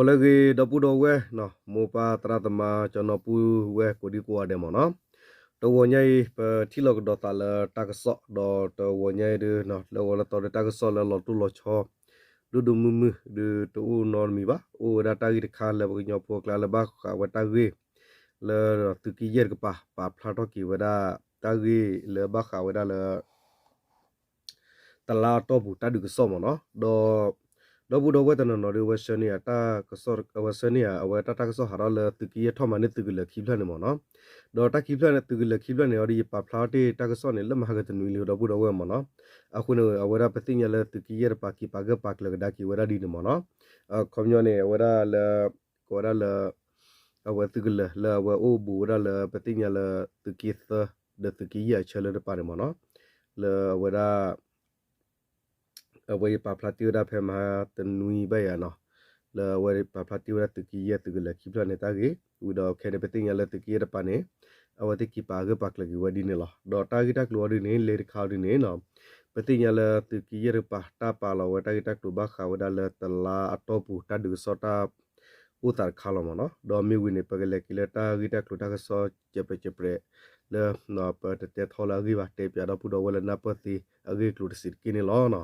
လၢအဂ့ၤ ဒီပုၢ်ဒီဝဲၢ်နီၤ, မိၢ်ပၢ်သရၣ်သမါ ကၠီနီၢ်ပုၢ်ဝဲၢ်ကိးဒံကိးဂၤဒဲးမ့ၢ်နီၤ, တဂီၤညါအံၤ ပထံၣ်လိာ်ကဒီးသးလၢတၢ်ကစီၣ် ဒီးတဂီၤညါအံၤဒုး လၢအဝဲလၢတီၤဒုးတၢ်ကစီၣ်လၢလီၤတိၢ်လီၤဆီ ဒိၣ်ဒိၣ်မုၢ်မုၢ်ဒုးတအိၣ်နီတမံၤဘၣ်, အိၣ်ဝဲဒၣ်တၢ်ဂ့ၢ်တခါလၢပကညီဖိအကျါလၢဘၣ်ဃးဝဲတၢ်ဂ့ၢ် လၢသုးက့ယဲၢ်တကပၤ ပာ်ဖျါထီၣ်က့ၤဝဲဒၣ် တၢ်ဂ့ၢ်လၢဘၣ်ဃးဝဲဒၣ်လၢ တလါအတီၢ်ပူၤတၢ်ဒုးကစီၣ်မ့ၢ်နီၤ, ဒီး ဒီပုၢ်ဒီဝဲၢ်တနီၤနီၤဒုး အဝဲဆှၢန့ၢ် အဝဲဆှၢန့ၢ် အဝဲတၢ်တၢ်ကစီၣ်ဟးထီၣ်လၢသုးက့ယဲၢ်ထီၣ်မၤန့ၢ်သုးကလၢၤခံဖျၢၣ်န့ၣ်မ့ၢ်နီၤ, ဒီးတၢ်ခံဖျၢၣ်န့ၣ် သုးကလၢၤခံဖျၢၣ်န့ၣ် အီၤဒုး ယပာ်ဖျါထီၣ်တ့ၢ်တၢ်ကစီၣ်န့ၣ် လၢမဟါကတနွံလံ ဒီပုၢ်ဒီဝဲၢ်မ့ၢ်နီၤ, အဃိန့ၣ် အဝဲဒၣ်ပသ့ၣ်ညါလၢသုးက့ယဲၢ်တကပၤ က့ၤပာ်ဂၢၢ်ပာ်ကျၢၤကဒါက့ၤဝဲဒၣ်ဒ်န့ၣ်မ့ၢ်နီၤ, အခီပညီန့ၣ် အဝဲဒၣ်လၢ ကိးဝဲဒၣ်လၢ အဝဲသုးကလၢၤလၢအဝဲအိၣ်ဘူးဝဲဒၣ်လၢ ပသ့ၣ်ညါလၢသုးက့သၢ ဒီးသုးက့ယဲၢ်အဆၢလၢတပၤန့ၣ်မ့ၢ်နီၤ, လၢအဝဲဒၣ် အဝဲယပာ်ဖျါတ့ၢ်ဝဲဒၣ်ဖဲမဟါတနွံဘၣ်ယၤနီၤ, လၢအဝဲပာ်ဖျါတ့ၢ်ဝဲဒၣ်သုးက့ယဲၢ်သုးကလၢၤခံဖျၢၣ်န့ၣ်တၢ်ဂ့ၢ်, ဝံၤဒီးခဲန့ၣ် ပသ့ၣ်ညါလၢသုးက့ယဲၢ်တကပၤန့ၣ် အဝဲသ့ၣ်က့ၤပာ်ဂၢၢ်ပာ်ကျၢၤက့ၤဝဲဒ်န့ၣ်လီၤ. ဒီးတၢ်ဂ့ၢ်တၢ်ကျိၤအီၤဒ်န့ၣ် လၢတခါအီၤဒ်န့ၣ်နီၤ, ပသ့ၣ်ညါလၢသုးက့ယဲၢ်တကပၤ တၢ်ပာ်လီၤဝဲတၢ်ဂ့ၢ်တၢ်ကျိၤဘၣ်ဃးဝဲဒၣ်လၢတလါအတီၢ်ပူၤတၢ်ဒုးကစီၣ်တၢ် အိၣ်သးတခါလီၤမ့ၢ်နီၤ, ဒီးမ့ၢ်ဝံၤန့ၣ် ပကလဲၤက့ၤလၢတၢ်ဂ့ၢ်တၢ်ကျိၤတၢ်ကစီၣ်စဲးပြဲးစဲးပြဲး လၢ ပတတဲထီလၢအဂ့ၢ်ဘၣ် တဲပၠးဒီပုၢ်ဒီဝဲၢ်လၢနၢ်ပၢၢ်သ့အဂ့ၢ်အကျိၤတစဲးတက့ၢ်န့ၣ်လီၤ.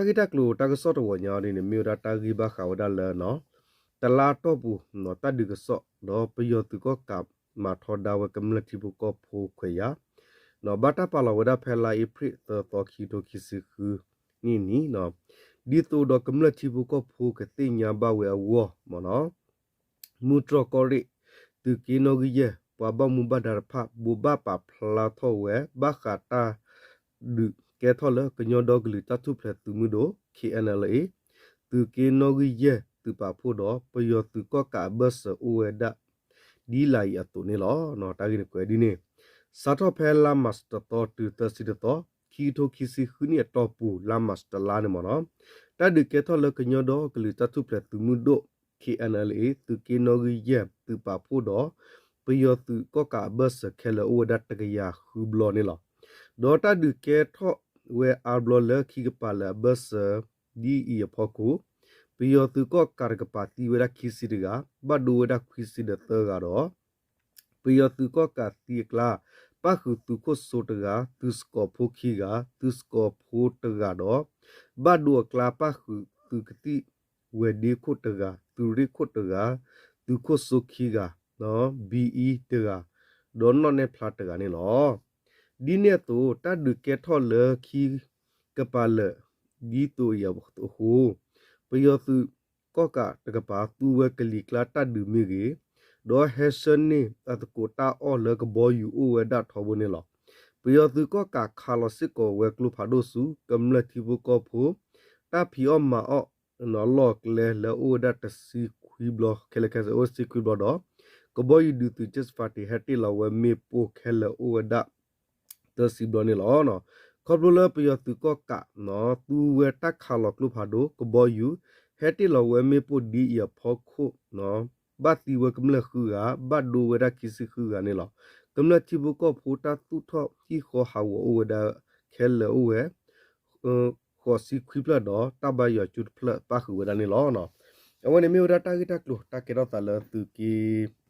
ဒီးတၢ်ဂ့ၢ်တၢ်ကျိၤတၢ်ကစီၣ်တဝီၤညါအီၤဒ်န့ၣ် မ့ၢ်ဝဲဒၣ်တၢ်ဂ့ၢ်ဘၣ်ဃးဝဲဒၣ်လၢ တလါအတီၢ်ပူၤ တၢ်ဒုးကစီၣ် ဒီးပယီၤသုးကီၣ်ကးမၤထီဒါဝဲကမျၢၢ်ထံဖိကီၢ်ဖိခွဲးယာ် ဘၣ်တၢ်ပာ်လီၤဝဲဒၣ်ဖဲလါအ့ဖြ့ၣ်သၢသီခံကထိခံဆံဃုနံၣ်န့ၣ် ဒ်သိးဒီးကမျၢၢ်ထံဖိကီၢ်ဖိကသ့ၣ်ညါဘၣ်ဝဲအဂီၢ်မ့ၢ်နီၤ, မူတြီၢ်ကီၢ်ရ့ၣ် သုးက့နီၣ်ဂံၢ်ယဲၢ် ပှၤဘၣ်မူဘၣ်ဒါတဖၣ် ဘိးဘၣ်ပာ်ဖျါထီၣ်ဝဲ ဘၣ်ဃးတၢ်ဒုးကဲထီၣ်လၢကညီဒီကလုာ်တၢ်ထူၣ်ဖျဲးသုးမုၢ်ဒိၣ် K N L A သုးက့နီၣ်ဂံၢ်ယဲၢ် သုးပာ်ဖှိၣ်ဒီး ပယီၤသုးကီၣ်ကးအဘၢၣ်စၢၤအိၣ်ဝဲဒၣ် ဒ်လာ်အံၤအသိးန့ၣ်လီၤ. တၢ်ဂ့ၢ်န့ၣ်ကွဲးဒ်န့ၣ် စးထီၣ်ဖဲလါမၢ်ၡးတသီတုၤသၢဆံတသီ ခံကထိခံဆံဃုနံၣ်အတီၢ်ပူၤ လါမၢ်ၡးတလါန့ၣ်မ့ၢ်နီၤ, တၢ်ဒုးကဲထီၣ်လၢကညီဒီကလုာ်တၢ်ထူၣ်ဖျဲးသုးမုၢ်ဒိၣ် K N L A သုးက့နီၣ်ဂံၢ်ယဲၢ် သုးပာ်ဖှိၣ်ဒီး ပယီၤသုးကီၣ်ကးအဘၢၣ်စၢၤခဲလၢာ်အိၣ်ဝဲဒၣ်တကယၤဃုဘျီန့ၣ်လီၤ. ဒီးတၢ်ဒုးကဲထီၣ်ဝဲအါဘျီလၢခံကပၤလၢာ်အဘၢၣ်စၢၤ ဒ်အံၤအဖီခိၣ်, ပယီၤသုးကီၣ်ကးတကပၤသံဝဲဒၣ်ခံဆံတဂၤ, ဘၣ်ဒိဝဲဒၣ်ခွံဆံဒီးသၢဂၤဒီး ပယီၤသုးကီၣ်ကးသံအကျါ ပၣ်ဃုာ်သုးခိၣ်စိတဂၤ, သုးစကီးဖိခံဂၤ, သုးစကီးဖိတဂၤဒီး ဘၣ်ဒိအကျါပၣ်ဃုာ်သုးကသံၣ်ဝဲၤဒ့ခိၣ်တဂၤ, သုးရ့ၣ်ခိၣ်တဂၤ, သုးခိၣ်စိခံဂၤ, ဘံအံတဂၤ, ဒီးနီၣ်နဲၣ်ဖျါတဂၤန့ၣ်လီၤ. ဒ်န့ၣ်အသိး တၢ်ဒုးကဲထီၣ်လၢခံကပၤလၢာ် ဒ်သိးအံၤအဃိ, ပယီၤသုးကီၣ်ကးတကပၤသူဝဲကလံၤကျါတၢ်ဒုးမ့ၢ်ဂ့ၤ, ဒီးဟဲဆှၢန့ၢ်အသကိးတၢ်အီၣ်လၢကဘီယူၤအိၣ်ဝဲဒၣ်ထီဘိန့ၣ်လီၤ. ပယီၤသုးကီၣ်ကးခးလီၤစ့ၢ်ကီးဝဲကျိဖးဒိၣ်ဆူ ကမျၢၢ်ထံဖိကီၢ်ဖိ တၢ်ဖံးအီၣ်မၤအီၣ် လီၢ်ကျဲလၢအိၣ်ဝဲဒၣ်တဆံခွံဘျီ ခဲလၢာ်ခဲဆ့အိၣ်တဆံခွံဘျီဒီး ကဘီယူၤဒုးသုး Jet Fighter ဟဲတ့ၢ်လီၤဝဲမ့ၣ်ပိၢ်ခဲလၢာ်အိၣ်ဝဲဒၣ် သၢဆံဘျီန့ၣ်လီၤ. ခီဖျိလၢပယီၤသုးကီၣ်ကး သူဝဲတၢ်ခးလီၤကျိဖးဒိၣ် ကဘီယူၤ ဟဲတ့ၢ်လီၤဝဲမ့ၣ်ပိၢ်ဒ်အံၤအဖီခိၣ် ဘၣ်သံဝဲကမျၢၢ်ဃုဂၤ, ဘၣ်ဒိဝဲဒၣ်ခံဆံဃုဂၤန့ၣ်လီၤ. ကမျၢၢ်ထံဖိကီၢ်ဖိတၢ်သူၣ်ထီၣ်ဟံၣ်ဃီဟးဂီၤအိၣ်ဝဲဒၣ်ခဲလၢာ်အိၣ်ဝဲ ဃိးဆံခွံဖျၢၣ်ဒီး တၢ်ဘါယွၤကၠိတဖျၢၣ်ပၣ်ဃုာ်ဝဲဒၣ်န့ၣ်လီၤ. အဝဲန့ၣ်မ့ၢ်ဝဲဒၣ်တၢ်ဂ့ၢ်တၢ်ကျိၤ တၢ်ကဲထီၣ်သးလၢသုးက့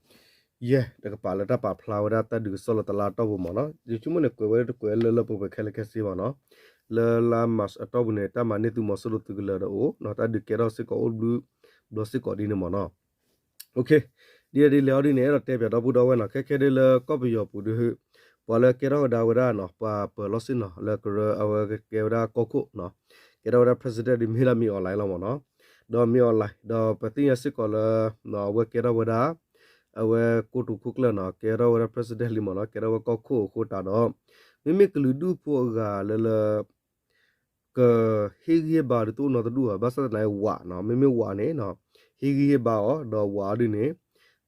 ယဲၢ်တကပၤလၢတၢ်ပာ်ဖျါဝဲဒၣ်တၢ်ဒုးကစီၣ်လၢတလါအတီၢ်ပူၤမ့ၢ်နီၤ, ယဆိကမိၣ်န့ၣ် ကွဲးဝဲတကွဲးလၢလၢပှဲၤပှဲၤခဲလၢာ်ခဲဆ့ဘၣ်နီၤ, လၢလါမၢ်ၡးအတီၢ်ပူၤန့ၣ် တၢ်မၤန့ၢ်သုးမီၤစိရိၤသုးကလၢၤဒီးအိၣ်နီၤ, တၢ်ဒုးကဲထီၣ်စ့ၢ်ကီးအိၣ်ဘျုးဘျီစ့ၢ်ကီးဒ်န့ၣ်မ့ၢ်နီၤ. ဒ်လဲၣ်ဒ်လဲၣ်အီၤဒ်န့ၣ် အဲၣ်ဒိးတဲပၠးဒီပုၢ်ဒီဝဲၢ်နီၤ, ခဲခဲဒ်လၢကီၢ်ပယီၤပူၤဒုး ပှၤလၢကဲထီၣ်ဝဲဒၣ်ဝဲဒၣ်နီၤ, ပှၤပၢၤလီၢ်ဆ့ၣ်နီၤ လၢကရၢအဝဲကဲဝဲဒၣ်ကီၢ်ခိၣ်နီၤ, ကဲထီၣ်ဝဲဒၣ် president ဒ်မ့ၢ်ဒၣ်မ့ၢ် online လီၤမ့ၢ်နီၤ, ဒီးမ့ၢ် online ဒီးပသ့ၣ်ညါစ့ၢ်ကီးလၢ အဝဲကဲထီၣ်ဝဲဒၣ် အဝဲကိတိာ်ခိၣ်ကျၢၢ်နီၤ, ကဲထီၣ်ဝဲဒၣ် president လံမ့ၢ်နီၤ, ကဲထီၣ်ဝဲကီၢ်ခိၣ်အဃိတၢ်ဒီး မ့မ့ၢ်ကလုာ်ဒူၣ်ဖိအဂၤလၢလၢ ကဟ့ၣ်ဂံၢ်ဟ့ၣ်ဘါဒ်သိးအိၣ်နီတဒူၣ်ဘၣ်, ဘၣ်ဆၣ်သနာ်က့ဝးနီၤ, မ့မ့ၢ်ဝးန့ၣ် ဟ့ၣ်ဂံၢ်ဟ့ၣ်ဘါအီၤ ဒီးဝးအီၤဒ်န့ၣ်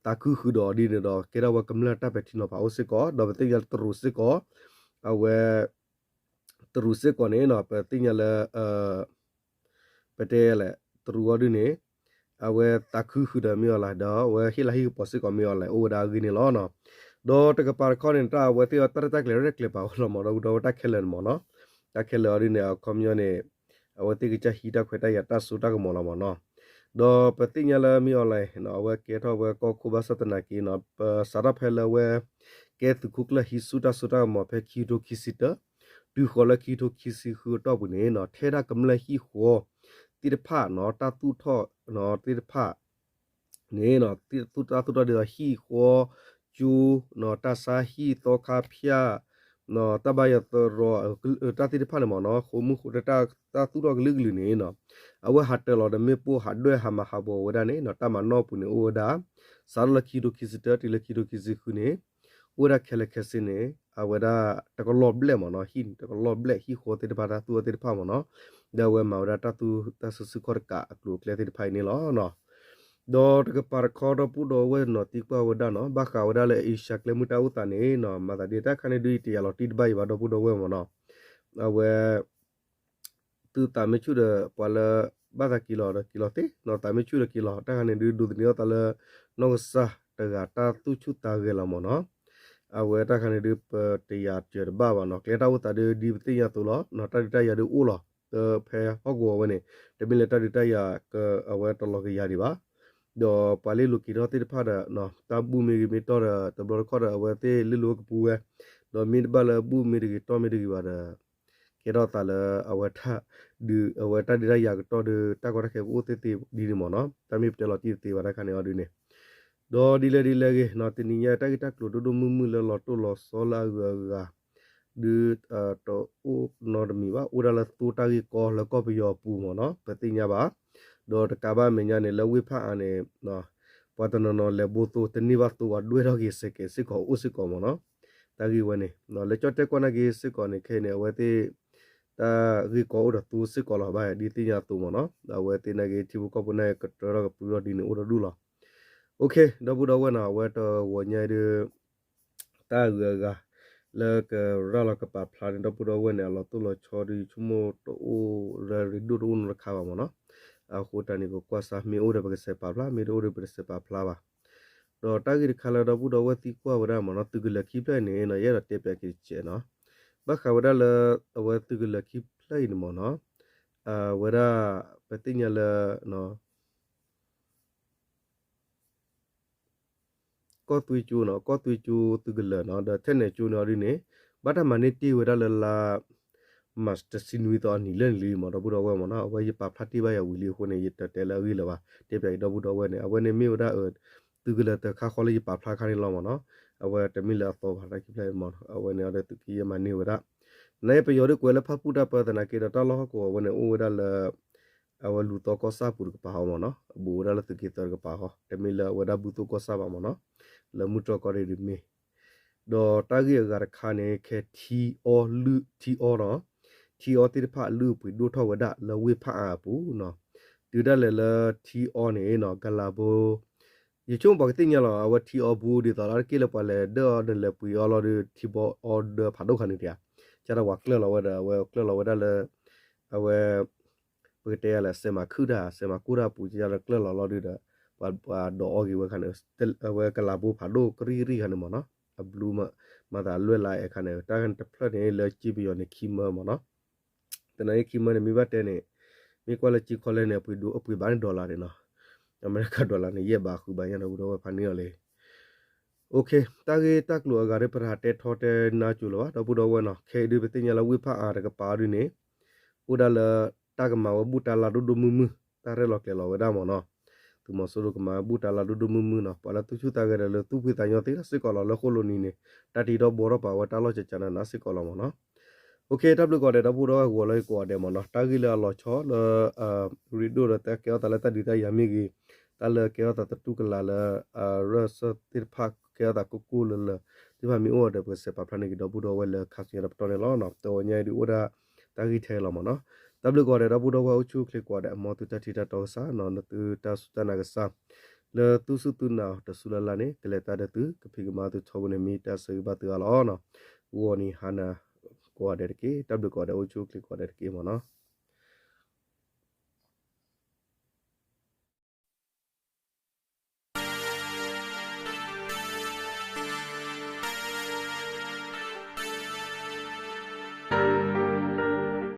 သးခုဃုာ်ဒီးအီၤဒ်န့ၣ်ဒီး ကဲထီၣ်ဝဲကမျၢၢ်တၢ်ပဲာ်ထံနီၤဖးအိၣ်စ့ၢ်ကီး, ဒီးပသ့ၣ်ညါတရူးစ့ၢ်ကီး အဝဲ တရူးစ့ၢ်ကီးန့ၣ် ပသ့ၣ်ညါလၢ ပတဲလဲၣ် တရူးအီၤဒ်န့ၣ် အဝဲသးခုဃုာ်ဒီးမ့ၢ် online ဒီးအဝဲဟ့ၣ်လၤဟ့ၣ်ကပီၤစ့ၢ်ကီးမ့ၢ် online အိၣ်ဝဲဒၣ်အဂ့ၢ်န့ၣ်လီၤ. ဒီးတကပၤတခီန့ၣ် တၢ်အဝဲသ့ၣ်အတၢ်ရဲၣ်တၢ်ကျဲၤရဲၣ်ကျဲၤပာ်ဝဲလီၤမ့ၢ်နီၤ, ဒီးတၢ်ခဲလၢာ်န့ၣ်မ့ၢ်နီၤ, တၢ်ခဲလၢာ်အီၤဒ်န့ၣ် အခီပညီန့ၣ် အဝဲသ့ၣ်ကစၢ်ဟံးတၢ်ခွဲးတၢ်ယာ်တၢ်စိတၢ်ကမီၤလီၤမ့ၢ်နီၤ. ဒီးပသ့ၣ်ညါလၢမ့ၢ်အီၤလဲၣ် အဝဲကဲထီၣ်ဝဲကီၢ်ခိၣ်ဘၣ်ဆၣ်သနာ်က့နီၤ ပစးထီၣ်ဖဲလၢအဝဲ ကဲသုးခိၣ်ကျၢၢ်ဟံးဆူၣ်တၢ်စိတၢ်ကမီၤဖဲခံကထိခံဆံတၢ တုၤဃီၤလၢခံကထိခံဆံဃုအတီၢ်ပူၤန့ၣ်နီၤ ထဲဒၣ်ကမျၢၢ်ဟံၣ်ဃီသ့ၣ်တဖၣ်နီၤ တၢ်သူၣ်ထီၣ်သ့ၣ်တဖၣ် န့ၣ် တၢ်သူၣ်ထီၣ်ဒ်သိးဟံၣ်ဃီ ကၠိ တၢ်ဆါဟံၣ်သီခါဖၠၣ် တၢ်ဘါယွၤသရိာ် တၢ်သ့ၣ်တဖၣ်န့ၣ်မ့ၢ်နီၤ ဃိးမုၢ်ဃိး တၢ်သူၣ်ထီၣ်ကလုာ်ကလုာ်န့ၣ်နီၤ အဝဲဟးတၢၤလီၤဒီးမ့ၣ်ပိၢ်ဟးဒွဲၣ်ဟးမၤဟးဂီၤဝဲဒၣ်န့ၣ်နီၤ တၢ်မၤနီၣ်အပူၤန့ၣ်အိၣ်ဝဲဒၣ် စးထီၣ်လၢခံကထိခံဆံတၢ တုၤလၢခံကထိခံဆံဃုန့ၣ် အိၣ်ဝဲဒၣ်ခဲလၢာ်ခဲဆ့န့ၣ် အဝဲဒၣ်တကလီၢ်ဘျဲၣ်မ့ၢ်နီၤ ဟံၣ်တကလီၢ်ဘျဲၣ် ဟံၣ်ဃီသ့ၣ်တဖၣ် တၢ်သူၣ်ထီၣ်သ့ၣ်တဖၣ်မ့ၢ်နီၤ ဒီးအဝဲမၤဝဲဒၣ်တၢ်သူၣ်တၢ်ဆၢဆူၣ်ခီၣ်တကးအကျိၤအကျဲသ့ၣ်တဖၣ်အံၤန့ၣ်လီၤ. ဒီးတကပၤတခီဒီပုၢ်ဒီဝဲၢ်နီၤသံကွၢ်ဝဲဒၣ်နီၤ ဘၣ်ဃးဝဲဒၣ်လၢအ့ရှါကျဲမုၢ်တၢ်အိၣ်သးန့ၣ်နီၤ မၤသးဒ်တၢ်ခါန့ၣ်ဒုး ယတယာ်လီၤတံၢ်တဘၣ်အံၤဘၣ်ဒီပုၢ်ဒီဝဲၢ်မ့ၢ်နီၤ အဝဲ သုသးမ့ၢ်ဆူၣ်ဒီး ပှၤလၢ ဘၣ်သးက့ၤလီၤဒီးက့ၤလီၤသ့နီၤ သးမ့ၢ်ဆူၣ်ဒီးက့ၤလီၤ တၢ်ခါန့ၣ်ဒုး ဒိးသန့ၤအီၣ်သးလၢ နီၢ်ကစၢ်တဂၤတၢ်သူၣ်ဆူၣ်သးဂဲၤလီၤမ့ၢ်နီၤ အဝဲတၢ်ခါန့ၣ်ဒုး ပတယာ်စၢၤတဘၣ်ဘၣ်နီၤ ကျဲတၢ်အိၣ်သးဒုး ဒ်ပသ့ၣ်ညါအသိးလီၤ တၢ်ဒုးတၢ်ယၤဒုးအိၣ်လီၤ ဖဲဟီၣ်ကဝီၤဝဲန့ၣ် တမ့ၢ်လၢတၢ်ဒုးတၢ်ယၤ အဝဲတလီၤကယၤဒံးဘၣ် ဒီးပှၤလ့လိာ်က့ၤထီၣ်သ့ၣ်တဖၣ်ဒီး တၢ်ဘူၣ်မ့ၢ်ဂ့ၤမ့ၢ်တီၢ်ဒီး တဘျီတခီၣ်ဒီး အဝဲသ့ၣ်လ့လိာ်ဝဲကပူၤဝဲ ဒီးမ့ၢ်တဘၣ်လၢဘူၣ်မ့ၢ်တဂ့ၤတီၢ်မ့ၢ်တဂ့ၤဘၣ်ဒီး ကဲထီၣ်သးလၢအဝဲ ဒုးအဝဲတၢ်ဒုးတၢ်ယၤကတီၢ်ဒီး တၢ်ကီတၢ်ခဲကအိၣ်သ့သ့ဒ်န့ၣ်မ့ၢ်နီၤ တၢ်မ့ၢ်ပတဲလီၤတံၢ်တသ့ဘၣ်တၢ်ခါန့ၣ်အီၤဒုးန့ၣ် ဒီးဒ်လဲၣ်ဒ်လဲၣ်ဂ့ၤနီၤ တနံၤညါတၢ်ဂ့ၢ်တၢ်ကျိၤဒိၣ်ဒိၣ်မုၢ်မုၢ်လၢလီၤတိၢ်လီၤဆီလၢအဂုၤအဂၤ ဒုး တအိၣ်နီတမံၤဘၣ် အိၣ်ဒၣ်လၢသိတၢ်ဂ့ၢ်ကီလၢကီၢ်ပယီၤအပူၤမ့ၢ်နီၤ ပသ့ၣ်ညါဘၣ် ဒီးတကးဘၣ်အမဲာ်ညါန့ၣ် လၢဝ့ၢ်ဖၣ်အါန့ၣ် ပှၤတနီၤနီၤလဲၤဘိသိ တန့ၢ်ဘၣ်သိ ပှၤဒွဲၣ်ထီၣ်က့ၤစဲးကဲးစ့ၢ်ကီးအိၣ်စ့ၢ်ကီးမ့ၢ်နီၤ တၢ်ဂ့ၢ်ဝဲန့ၣ် လၢကၠီၣ်တဲၣ်ကွၢ်နာ်က့ၤစ့ၢ်ကီးန့ၣ် ခဲအံၤန့ၣ် အဝဲသ့ၣ် တၢ်ဂ့ၢ်ကီအိၣ်ဒီးသိစ့ၢ်ကီးလီၤ ဘၣ်ဒ်သ့ၣ်ညါအသိးမ့ၢ်နီၤ အဝဲသ့ၣ်နာ်က့ၤ ထံဖိကီၢ်ဖိနာ်က့ၤ ကတၢၢ်ထီၣ်ကပြုၢ်ထီၣ်ဒ်န့ၣ်အိၣ်ဒီးဒူၣ်လီၤ ဒီပုၢ်ဒီဝဲၢ်နီၤ အဝဲတဂီၤညါအံၤဒုး တၢ်အဂုၤအဂၤ လၢကရၤလီၤကပာ်ဖျါန့ၣ် ဒီပုၢ်ဒီဝဲၢ်န့ၣ် အလီၤတိၢ်လီၤဆီဒုး ယဆိကမိၣ်တအိၣ်လၢရ့ဒိၣ်တအိၣ်နီတခါဘၣ်မ့ၢ်နီၤ အဃိတၢ်န့ၣ် ပကွၢ်စၢ် မ့ၢ်အိၣ်ဒီးပကစဲးပာ်ဖျါ မ့ၢ်တအိၣ်ဒီးပတစဲးပာ်ဖျါဘၣ် ဒီးတၢ်ဂ့ၢ်တခါလၢဒီပုၢ်ဒီဝဲၢ်သံကွၢ်ဝဲဒၣ်မ့ၢ်နီၤ သုးကလၢၤခံဖျၢၣ်အံၤန့ၣ် ယအဲၣ်ဒိးတဲပၠးက့ၤတစဲးနီၤ ဘၣ်ဃးဝဲဒၣ်လၢ အဝဲသုးကလၢၤခံဖျၢၣ်အံၤန့ၣ်မ့ၢ်နီၤ အဝဲဒၣ် ပသ့ၣ်ညါလၢ ကီၢ်သွ့ကၠိနီၤ ကီၢ်သွ့ကၠိသုးကလၢၤနီၤ ဒီးထဲန့ၣ်ကၠိန့ၣ်အီၤဒ်န့ၣ် ဘၣ်တၢ်မၤန့ၢ်တ့ၢ်ဝဲဒၣ်လၢလါ March တဆံနွံသီအနံၤလၢန့ၣ်လံမ့ၢ် ဒီပုၢ်ဒီဝဲၢ်မ့ၢ်နီၤ အဝဲယပာ်ဖျါတ့ၢ်ဘၣ်ယၤဝံၤလံအဃိန့ၣ် ယတတဲလၢအဂ့ၢ်လၢၤဘၣ် တဲပၠးက့ၤဒီပုၢ်ဒီဝဲၢ်န့ၣ် အဝဲန့ၣ်မ့ၢ်ဝဲဒၣ် သုးကလၢၤတၢ်ခါဃီလၢယပာ်ဖျါခါန့ၣ်လီၤမ့ၢ်နီၤ အဝဲတမ့ၢ်လၢအသီဘၣ် တၢ်ခံဖျၢၣ်မ့ၢ် အဝဲန့ၣ်အီၤဒီးသုးက့ယဲၢ်မၤန့ၢ်ဝဲဒၣ် သနာ်က့ပယီၤဒုးကွဲးလၢဖၣ်ပူၣ်တၢ်ပၢသနာ်က့ဒီးတၢ်လီၢ်ဟီၣ်ကဝီၤဝဲန့ၣ် အိၣ်ဝဲဒၣ်လၢ အဝဲလူၤသီကီၢ်ဆၣ်ပူၤတကပၤဃီမ့ၢ်နီၤ ဘူးဝဲဒၣ်လၢသုးက့သၢတကပၤဃီ တမ့ၢ်လၢအဝဲဒၣ်ဘူးသိၣ်ကီၢ်ဆၣ်ဘၣ်မ့ၢ်နီၤ လၢမုၢ်တြီၢ်ကီၢ်ရ့ၣ်ဒ်မ့ၢ် ဒီးတၢ်ဂ့ၢ်အဂၤတခါန့ၣ် ခဲထံအီလုၢ်ထံအီနီၤ ထံအီသ့ၣ်တဖၣ်အလုၢ်အပှ့ၤဒိၣ်ထီၣ်ဝဲဒၣ်လၢဝ့ၢ်ဖၣ်အါအပူၤနီၤ တုၤဒၣ်လဲာ်လၢထံအီန့ၣ်နီၤ ကလၤဘိ ယဆိကမိၣ်ပှၤကသ့ၣ်ညါလီၤ အဝဲထံအီဘူးဒ်သိးလၢ တက့ၢ်လၢပှၤလဲၤဒၢၣ်အီၤဒီးလဲၤပှ့ၤအီၤလီၤဒီး ထံဘီအီဒၢဖးဒိၣ်ခါန့ၣ်တဧါ ကၢ်တဝၤကျၢၢ်လီၤဝဲဒီး အဝဲကျၢၢ်လီၤဝဲဒၣ်လၢ အဝဲ ပကတဲယၤလဲၣ် စဲးမၤခုၣ်တၢ် စဲးမၤကူၣ်တၢ်ပူၤကၢ်လၢကျၢၢ်လီၤလီၤဒီး ပှၤဒိးအီၣ်က့ၤဝဲခါန့ၣ် အဝဲကလၤဘိဖးဒိၣ်ကရံၣ်ကရံၣ်ခါန့ၣ်မ့ၢ်နီၤ အဘျူးမၤသးလွဲၢ်လါအဲၣ်ခါန့ၣ် တၢ်တဖျၢၣ်န့ၣ် လၢကၠ့ပယီၤန့ၣ်ခံမၢမ့ၢ်နီၤ သနာ်က့ခံမၢန့ၣ် မ့ၢ်ဘၣ်တဲန့ၣ် မ့ၢ်ကွၢ်လၢကၠ့ခီလဲၣ်န့ၣ် အပှ့ၤဘၣ်န့ၣ် dollar န့ၣ်နီၤ အမဲရကၤ dollar န့ၣ် ယဲၢ်ဘးဃုဘးညါဒီး ပုၢ်ဒီဝဲၢ်ဖးန့ၢ်အီၤလံ တၢ်ဂ့ၢ်တၢ်ကျိၤအဂၤဒီး ပတဟးတဲထီတဲနါကိၤလၢၤဘၣ် ဒီပုၢ်ဒီဝဲၢ်နီၤ ခဲအံၤဒုး ပသ့ၣ်ညါလၢဝ့ၢ်ဖၣ်အါတကပၤဒုးန့ၣ် အိၣ်ဒၣ်လၢ တၢ်ကမၤဝဲဘူၣ်တၢ်လၢ်ဒိၣ်ဒိၣ်မုၢ်မုၢ် တၢ်ရဲၣ်လီၤကျဲၤလီၤဝဲဒၣ်မ့ၢ်နီၤ သုးမီၤစိရိၤကမၤဝဲဘူၣ်တၢ်လၢ်ဒိၣ်ဒိၣ်မုၢ်မုၢ်နီၤ ပှၤလၢသူၣ်ဆူၣ်သးဂဲၤဒီးလၢသူၣ်ဖှံသးညီသ့စ့ၢ်ကီးလီၤ လၢဃိၣ်လိနံၤန့ၣ် တၢ်တံၤထီၣ်ဘှီထီၣ်ပာ်ဝဲတၢ်လီၢ်ကကနၤနၤစ့ၢ်ကီးလီၤမ့ၢ်နီၤ တၢ်ဘျုးကိးဂၤဒဲး ဒီပုၢ်ဒီဝဲၢ် ဂီၤလၢယကိးဂၤဒဲးမ့ၢ်နီၤ တၢ်ဂ့ၢ်လၢအလီၤဆီလၢ ရ့ဒိၣ်ဒီးတၢ်ကဲထီၣ်သးလၢတၢ်ဒုးတၢ်ယၤမ့ၢ်ဂ့ၤ တၢ်လၢကဲထီၣ်သးသတူၢ်ကလာ်လၢ ရၢၢ်စၢၢ်သ့ၣ်တဖၣ်ကဲထီၣ်သးကိၢ်ကိၢ်လၢလၢ သ့ၣ်တဖၣ်မ့ၢ်အိၣ်ဒီး ပကစဲးပာ်ဖျါန့ၢ်က့ၤဒီပုၢ်ဒီဝဲၢ်လၢခါဆူညါတပတီၢ်န့ၣ်လီၤ. တဂီၤညါအံၤဒုးအိၣ်ဒၣ်တၢ်ဂ့ၢ်ထဲအံၤလီၤမ့ၢ်နီၤ. တၢ်ဘျုးကိးဂၤဒဲး ဒီပုၢ်ဒီဝဲၢ်အိၣ်ဆူၣ်အိၣ်ချ့ကိးဂၤဒဲး မ်သုတၢ်ထံၣ်တၢ်တီကစၢ်နီၤ နသုတၢ်စူၢ်တၢ်နာ်ကစၢ် လၢသုစူၢ်သုနာ်တစူၢ်လၢ်လၢ်န့ၣ် ကလဲၤတၢ်ဒီးသု ကဖံးကမၤသုထီဘိန့ၣ် မ့ၢ်တၢ်ဆၢဂ့ၤဘၣ်သုအါလီၤနီၤ. ဂီၤနံၤဟါနၤကိးဂၤဒဲးတက့ၢ်. တၢ်ဘျုးကိးဂၤဒဲး အိၣ်ဆူၣ်အိၣ်ချ့ကိးဂၤဒဲးတက့ၢ်မ့ၢ်နီၤ.